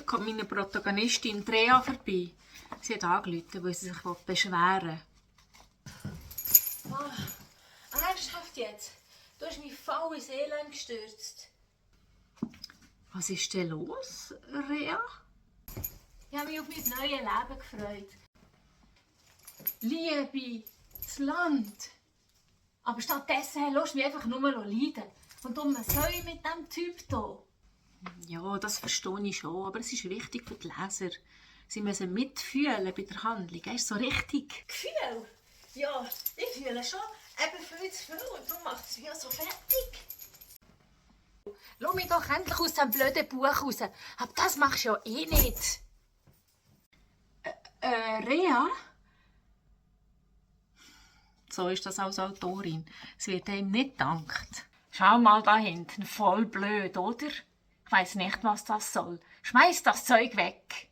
kommt meine Protagonistin Drea vorbei. Sie hat angerufen, weil sie sich beschweren will. Oh, ernsthaft jetzt? Du hast mich voll ins Elend gestürzt. Was ist denn los, Rea? Ich habe mich auf mein neues Leben gefreut. Liebe, das Land. Aber stattdessen lässt mich einfach nur leiden. Und was soll ich mit diesem Typ hier? Ja, das verstehe ich schon, aber es ist wichtig für die Leser. Sie müssen mitfühlen bei der Handlung, ist so richtig. Gefühl? Ja, ich fühle schon eben viel zu viel und darum macht es mich so fertig. Lass mich doch endlich aus diesem blöden Buch raus. Aber das machst du ja eh nicht. Rea? So ist das als Autorin. Es wird einem nicht gedankt. Schau mal da hinten, voll blöd, oder? Ich weiss nicht, was das soll. Schmeiß das Zeug weg.